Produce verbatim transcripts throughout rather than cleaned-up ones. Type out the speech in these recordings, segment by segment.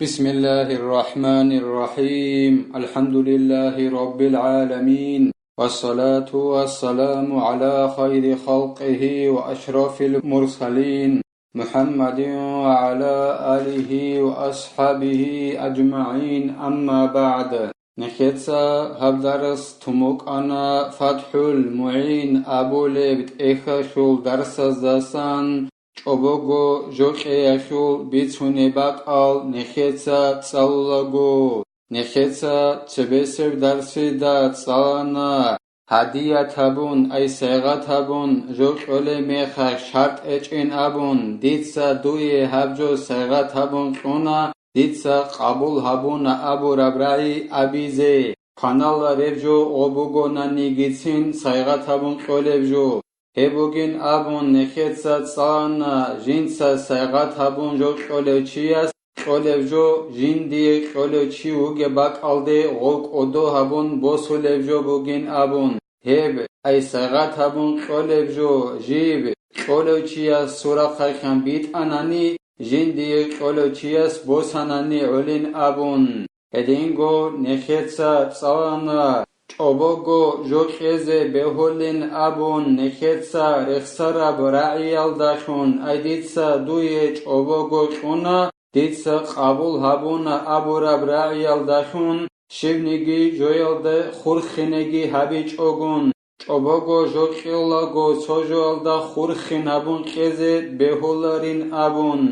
بسم الله الرحمن الرحيم. الحمد لله رب العالمين. والصلاة والسلام على خير خلقه وأشرف المرسلين محمد وعلى آله وأصحابه أجمعين. أما بعد. Нехеца гьаб дарс тумукъана ФатхӀул МугӀин абулеб тӀехьалъул дарсаздасан чӀобого жокьеялъул бицунеб бакӀал нехеца цӀалулаго. Нехеца цебесеб дарсида цӀалана гьадият гьабун, ай сайгъат гьабун, жокьолеб мехалъ шартӀ гьечӀин абун, дица дуе гьаб жо сайгъат гьабун кьуна, дица къабул гьабуна абураб рагӀи абизе, кваналареб жо гъо бугонанигицин сайгъат гьабун кьолеб жо. Гьеб бугин абун нехеца цӀалана жинца сайгъат гьабун жо кьолев чияс кьолев жо, жиндие кьолев чи вугеб бакӀалде гъов кӀодо гьабун босулеб жо бугин абун. Гьеб, ай сайгъат гьабун кьолеб жо, жиб кьолев чияс сурахъайхъан битӀанани, жиндие кьолев чияс босанани гӀолин абун. Гьединго нехеца цӀалана чӀобого жо кьезе бегьулин абун, нехеца рехсараб рагӀиялдалъун, ай дица дуе чӀобого кьуна, дица къабул гьабуна абураб рагӀиялдалъун, щибниги жоялда хурхинеги гьабичӀогун, чӀобого жо кьолаго цо жоялда хурхин гьабун кьезе бегьуларин абун.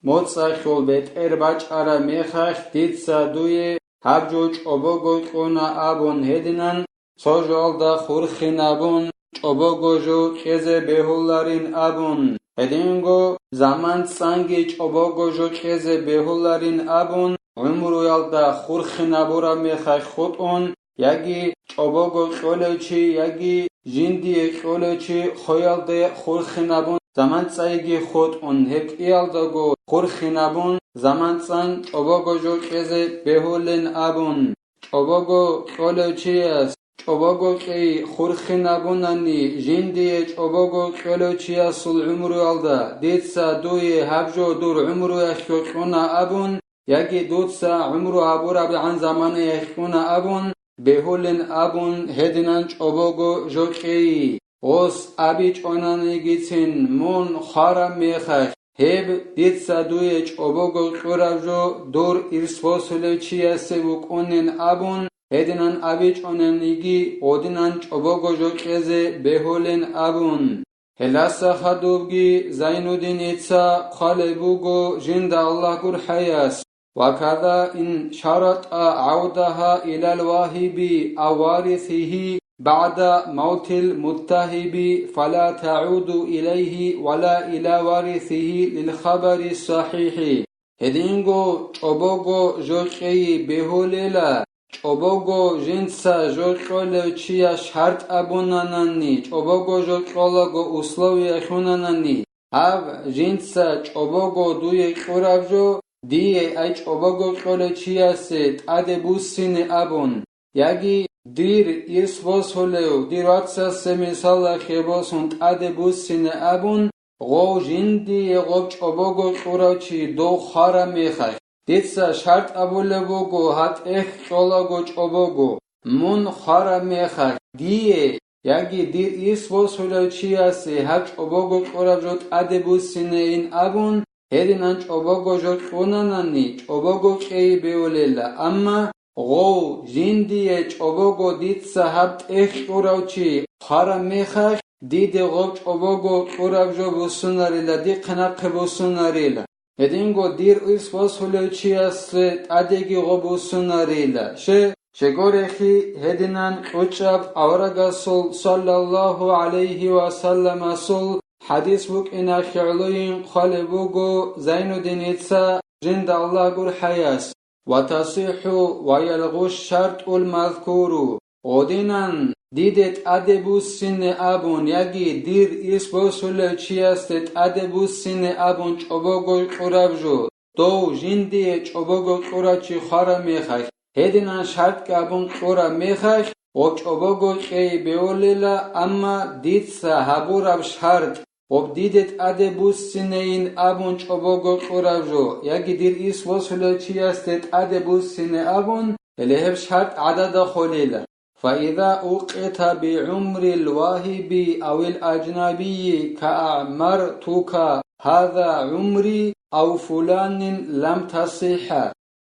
МоцӀалъул бетӀер бачӀараб мехалъ дица дуе гьаб жо чӀобого кьуна абун гьединан, цо жоялда хурхин гьабун, чӀобого жо кьезе бегьуларин абун, гьединго заман цӀанги чӀобого жо кьезе бегьуларин абун, гӀумруялда хурхин гьабураб мехалъ хутӀун, яги чӀобого кьолев чи, яги жиндие кьолев чи хоялде хурхин гьабун, заман цӀайги хутӀун, гьеб кӀиялдаго хурхин гьабун, заман цӀан чӀобого жо кьезе бегьулин абун, чӀобого кьолев чияс чӀобого кьей хурхин гьабунани, жиндие чӀобого кьолев чиясул гӀумруялда дица дуе гьаб жо дур гӀумруялъго кьуна абун, яги дуца гӀумру гьабурабгӀан замана яхӀуна абун, бегьулин абун гьединан чӀобого жо кьей. Гъос абичӀонанигицин мун хвараб мехалъ, гьеб дица дуе чӀобого кьураб жо дур ирс босулев чиясе букӀунин абун, гьединан абичӀонаниги гъодинан чӀобого жо кьезе бегьулин абун. Гьелдаса хадубги Зайнуддиница хъвалеб буго жинда Аллагь гурхӀаяс: «Ва када ин шаратӀа гӀавдагьа илал вагьиби ав варисигьи багӀда мавтил муттагьиби, фала тагӀуду илайгьи ва ла ила варисигьи лил хабари сахӀихӀи». Гьединго чӀобого жо кьей бегьулела, чӀобого жинца жо кьолев чияс шартӀ абунанани, чӀобого жо кьолаго условия лъунанани, гьаб жинца чӀобого дуе кьураб жо, дие ай чӀобого кьолев чиясе тӀаде буссине абун, яги дир ирс босулев дир вацасе мисалалъе босун тӀаде буссине абун, гъов жиндие гъоб чӀобого кьурав чи дов хвараб мехалъ, дица шартӀ абулеб буго гьатӀехь кьолаго чӀобого, мун хвараб мехалъ, дие яги дир ирс босулев чиясе гьаб чӀобого кьураб жо тӀаде буссинейин абун, гьединан чӀобого жо кьунанани, чӀобого кьей беулела, амма гъов жиндие чӀобого дица гьаб тӀехь кьурав чи хвараб мехалъ, диде гъоб чӀобого кьураб жо буссунарила, дихъе нахъе буссунарила. Гьединго дир ирс босулев чиясе тӀадеги гъоб буссунарила. Ще, щегорехи гьединан кьучӀаб аварагасул саллаллагьу гӀалайгьи ва салламасул хӀадис букӀиналъе гӀолойин хъвалеб буго Зайнуддиница жинда Аллагь гурхӀаяс: «Ва тасихӀу ва ялгъу шартӀул мазкуру». Гъодинан диде тӀаде буссине абун яги дир ирс босулев чиясде тӀаде буссине абун чӀобого кьураб жо, дов жиндие чӀобого кьурав чи хвараб мехалъ, гьединан шартӀги абун кьураб мехалъ, гъоб чӀобого кьей беулела, амма дица гьабураб шартӀ, гъоб диде тӀаде буссинейин абун чӀобого кьураб жо, яги дир ис босулев чиясде тӀаде буссине абун, гьеле гьеб шартӀ гӀадада холела. فإذا أوقت بعمر الواهب أو الأجنبي كأعمرتك هذا عمري أو فلان لم تصح.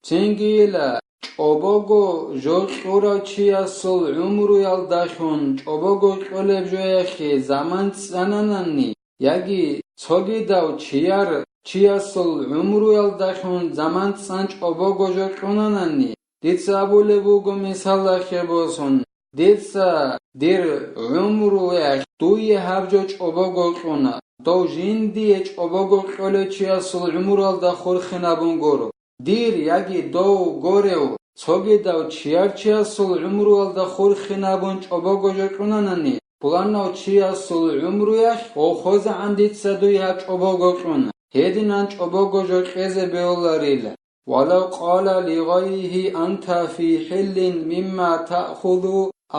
Цинги ила, чӀобого жо кьурав чиясул гӀумруялдалъун чӀобого кьолеб жояхъе заман цӀананани, яги цогидав чияр чиясул гӀумруялдалъун заман цӀан чӀобого жо кьунанани, дица абулеб буго мисалалъе босун, дица дир гӀумруялъ дуе гьаб жо чӀобого кьуна, дов жиндие чӀобого кьолев чиясул гӀумруялда хурхинабун гуро. Дир яги дов горев цогидав чияр чиясул гӀумруялда хурхинабун чӀобого жо кьунанани, пуланав чиясул гӀумруялъ гъолъозегӀан дица дуе гьаб чӀобого кьуна, гьединан чӀобого жо кьезе бегьуларила. ولو قال لغيره أنت في حل مما تأخذ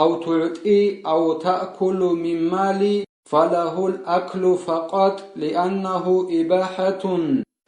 أو تعطي أو تأكل من مالي فله الأكل فقط لأنه إباحة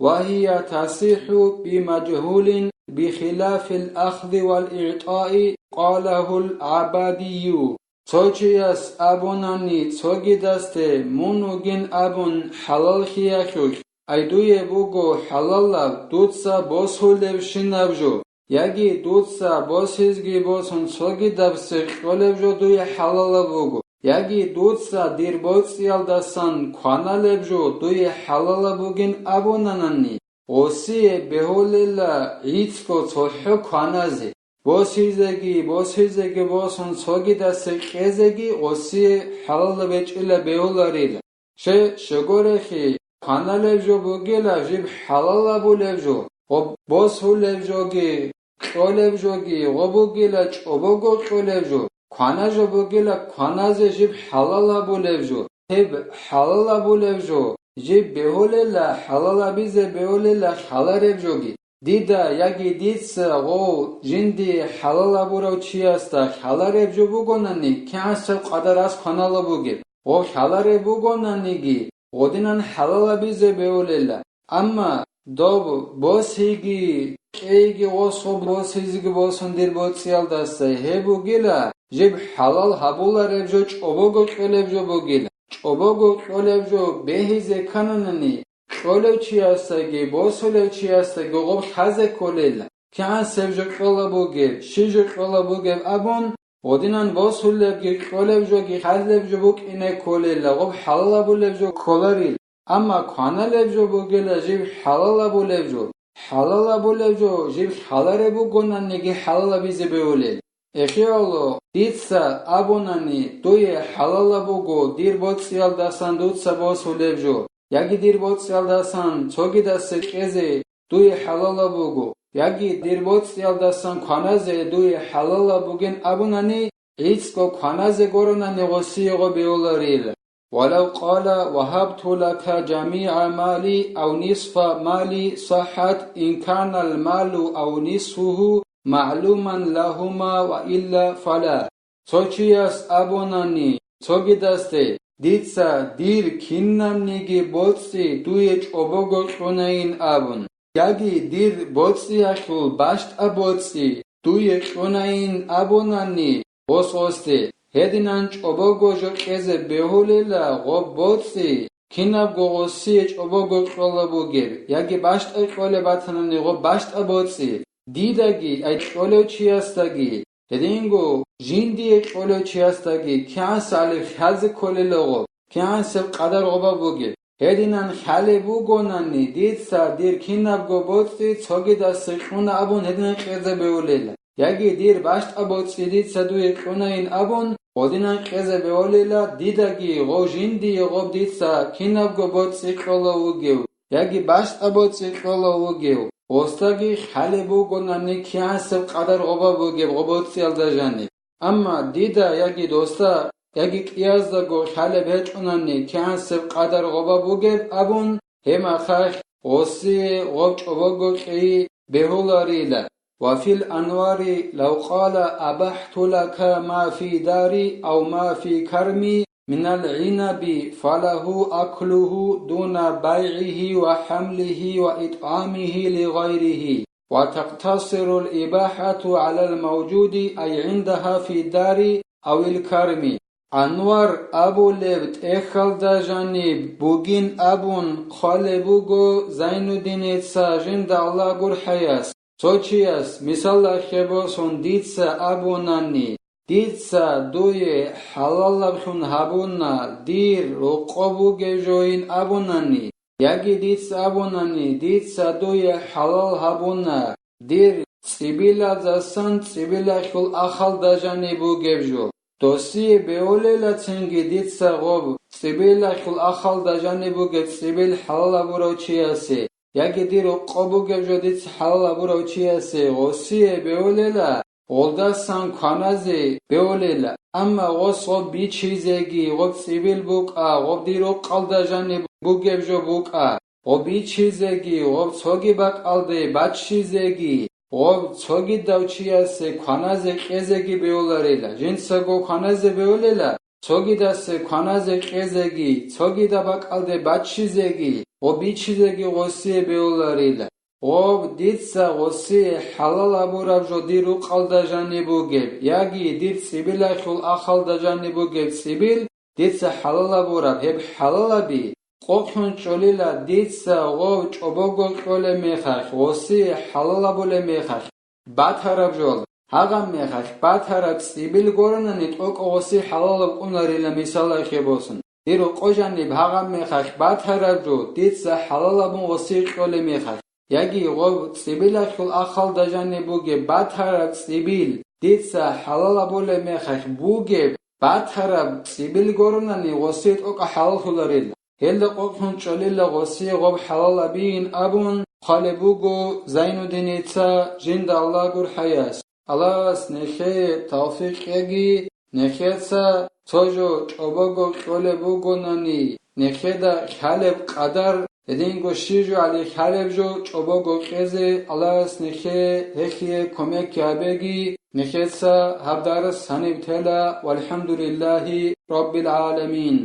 وهي تصح بمجهول بخلاف الأخذ والإعطاء، قاله العبادي. Цо чияс абунани цогидасде мун вугин абун хӀалаллъиялъулъ, ай дуе буго хӀалалаб дуца босулебщинаб жо, яги дуца босизеги босун цогидабсе кьолеб жо дуе хӀалалаб буго, яги дуца дир боцӀиялдасан кваналеб жо дуе хӀалалаб бугин абунанани, гъосие бегьулела гӀицӀго цохӀо кваназе, босизеги, босизеги босун цогидасде кьезеги гъосие хӀалалаб гьечӀила бегьуларила. Ще, щегорехи, кваналеб жо бугила жиб хӀалалабулеб жо, гъоб босулеб жоги, кьолеб жоги, гъо бугила чӀобого кьолеб жо, квана жо бугила кваназе жиб хӀалалабулеб жо, гьеб хӀалалабулеб жо жиб бегьулела, хӀалалабизе бегьулела хӀалареб жоги. Дида яги дица гъов жиндие хӀалалабурав чиясда хӀалареб жо бугонани, кигӀансеб къадарас кваналеб бугеб, гъов хӀалареб бугонаниги, гъодинан хӀалалабизе бегьулела. Амма доб босиги, кьейги гъосго босизеги босун дир боцӀиялдаса гьеб бугила, жиб хӀалал гьабулареб жо чӀобого кьолеб жо бугила. ЧӀобого кьолеб жо бегьизе ккананани, кьолев чиясдаги босулев чиясдаги гъоб лъазе кколела, кигӀансеб жо кьола бугеб, щиб жо кьола бугеб абун, гъодинан босулебги кьолеб жоги хӀалеб жо букӀине кколела, гъоб хӀалалабулеб жо кколарил. Амма кваналеб жо бугела жиб хӀалалабулеб жо, хӀалалабулеб жо жиб хӀалареб бугонаниги хӀалалабизе бегьулел. Эхияло, дица абунани, дуе хӀалалаб буго дир боцӀиялдасан дуца босулеб жо, яги дир боцӀиялдасан цогидасде кьезе дуе хӀалалаб буго, яги дир боцӀиялдасан кваназе дуе хӀалалаб бугин абунани, гӀицӀго кваназе горонани гъосие гъо бегьуларила. ولو قال: وهبت لك جميع مالي أو نصف مالي صحت إن كان المال أو نصفه معلوما لهما وإلا فلا. Цо чияс абунани цогидасде, дица дир кинабниги боцӀи дуе чӀобого кьунайин абун, яги дир боцӀиялъул бащтӀа боцӀи дуе кьунайин абунани, гъос гъосде, гьединан чӀобого жо кьезе бегьулела гъоб боцӀи, кинабго гъосие чӀобого кьола бугеб, яги бащтӀа кьолеб батанани гъоб бащтӀа боцӀи, дидаги, ай кьолев чиясдаги, гьединго жиндие кьолев чиясдаги кигӀансалев хӀалзе кколела гъоб, кигӀансеб къадар гъоба бугеб. Гьединан хӀалеб бугонани, дица дир кинабго боцӀи цогидасде кьуна абун гьединан кьезе бегьулела, яги дир бащтӀа боцӀи дица дуе кьунайин абун гъодинан кьезе бегьулела, дидаги гъов жиндие гъоб дица кинабго боцӀи кьола вугев, яги бащтӀа боцӀи кьола вугев, гъосдаги хӀалеб бугонани кигӀансеб къадар гъоба бугеб гъо боцӀиялда жаниб. Амма дида яги досда, яги кӀияздаго хӀалеб гьечӀунани кигӀансеб къадар гъоба бугеб абун, гьеб мехалъ гъосие гъоб чӀобого кьей бегьуларила. وفي الأنوار: لو قال: أبحت لك ما في داري أو ما في كرمي من العنب فله أكله دون بيعه وحمله وإطعامه لغيره، وتقتصر الإباحة على الموجود، أي عندها في الدار أو الكرم. Анвар абулеб тӀехьалда жаниб бугин абун хъвалеб буго Зайнуддиница, жинда Аллагь гурхӀаяс. Цо чияс, мисалалъе босун, дица абунани, дица дуе хӀалалаблъун гьабуна дир рокъоб бугеб жойин абунани, яги дица абунани, дица дуе хӀалал гьабуна дир цӀибилазасан цӀибилалъул ахалда жаниб бугеб жо. Досие бевулелацинги дица гъоб цӀибилалъул ахалда жаниб бугеб цӀибил хӀалал гьабурав чиясе, яги дир рокъоб бугеб жо дица хӀалал гьабурав чиясе гъосие бевулела, гъолдасан кваназе бевулела, амма гъос гъоб бичизеги, гъоб цӀибил букӀа, гъоб дир рокъалда жаниб бугеб жо букӀа, гъоб бичизеги, гъоб цоги бакӀалде баччизеги, гъоб цогидав чиясе кваназе кьезеги бевуларила, жинцаго кваназе бевулела, цогидасе кваназе кьезеги, цогидаб бакӀалде баччизеги, гъоб бичизеги гъосие бевуларила. Гъоб дица гъосие хӀалал гьабураб жо дир рукъалда жаниб бугеб, яги дир цӀибилалъул ахалда жаниб бугеб цӀибил дица хӀалал гьабураб, гьеб хӀалалаби къокълъун чӀолила дица гъов чӀобого кьолеб мехалъ, гъосие хӀалал гьабулеб мехалъ, батараб жо. Гьагъаб мехалъ батараб цӀибил гуронани тӀокӀго гъосие хӀалалаб кьунарила, мисалалъе босун. Дир рокъоб жаниб гьагъаб мехалъ батараб жо дица хӀалалабун гъосие кьолеб мехалъ, яги гъоб цӀибилалъул ахалда жаниб бугеб батараб цӀибил дица хӀалал гьабулеб мехалъ бугеб батараб цӀибил гуронани гъосие тӀокӀаб хӀалаллъуларила. Гьелда къокълъун чӀолила гъосие гъоб хӀалал гьабейин абун хъвалеб буго Зайнуддиница, жинда Аллагь гурхӀаяс. Аллагьас нехее тавфикъ кьеги, нехеца цо жо чӀобого кьолеб бугонани, нехеда хьалеб къадар, гьединго щиб жо гьале хьалеб жо чӀобого кьезе Аллагьас нехее гьелъие кумек гьабеги, нехеца гьаб дарс гьаниб тела, валхӀамдулиллагьи раббил гӀаламин.